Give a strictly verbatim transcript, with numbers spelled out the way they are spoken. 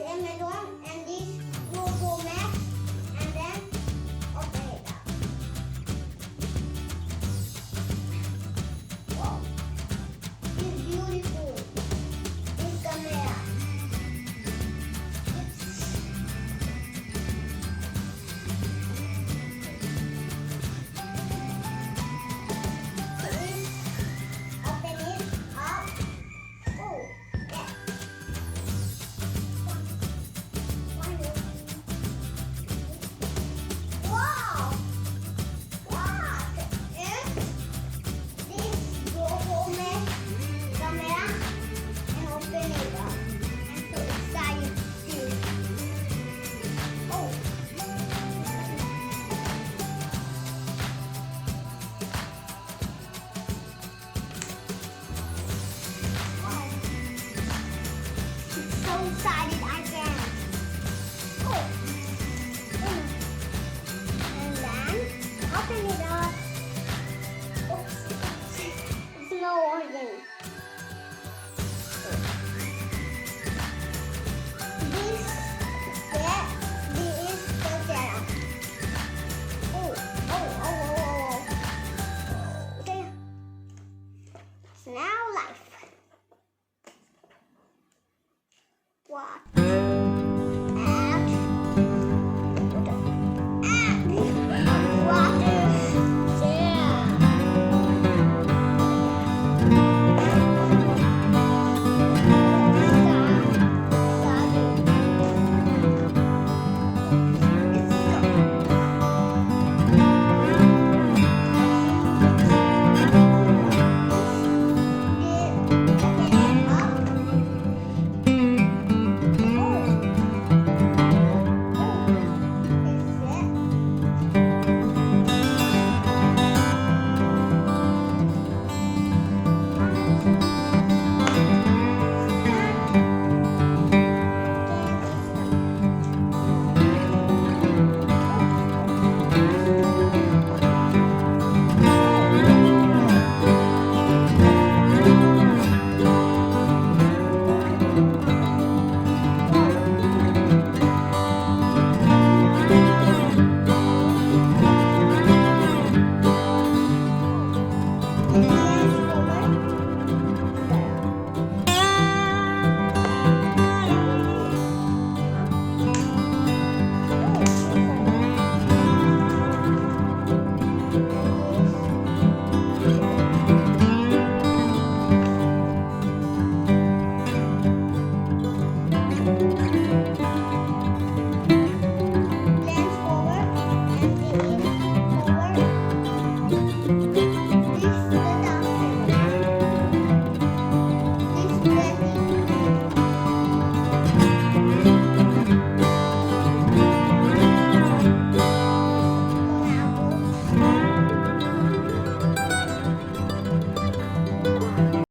Amazon and this Google Maps and then open it up. Wow. It's beautiful. This camera. Open it up. Oh, yeah. Wow! What is this? Go home, camera, and open it up. I'm so excited. Oh. Wow. It's so exciting.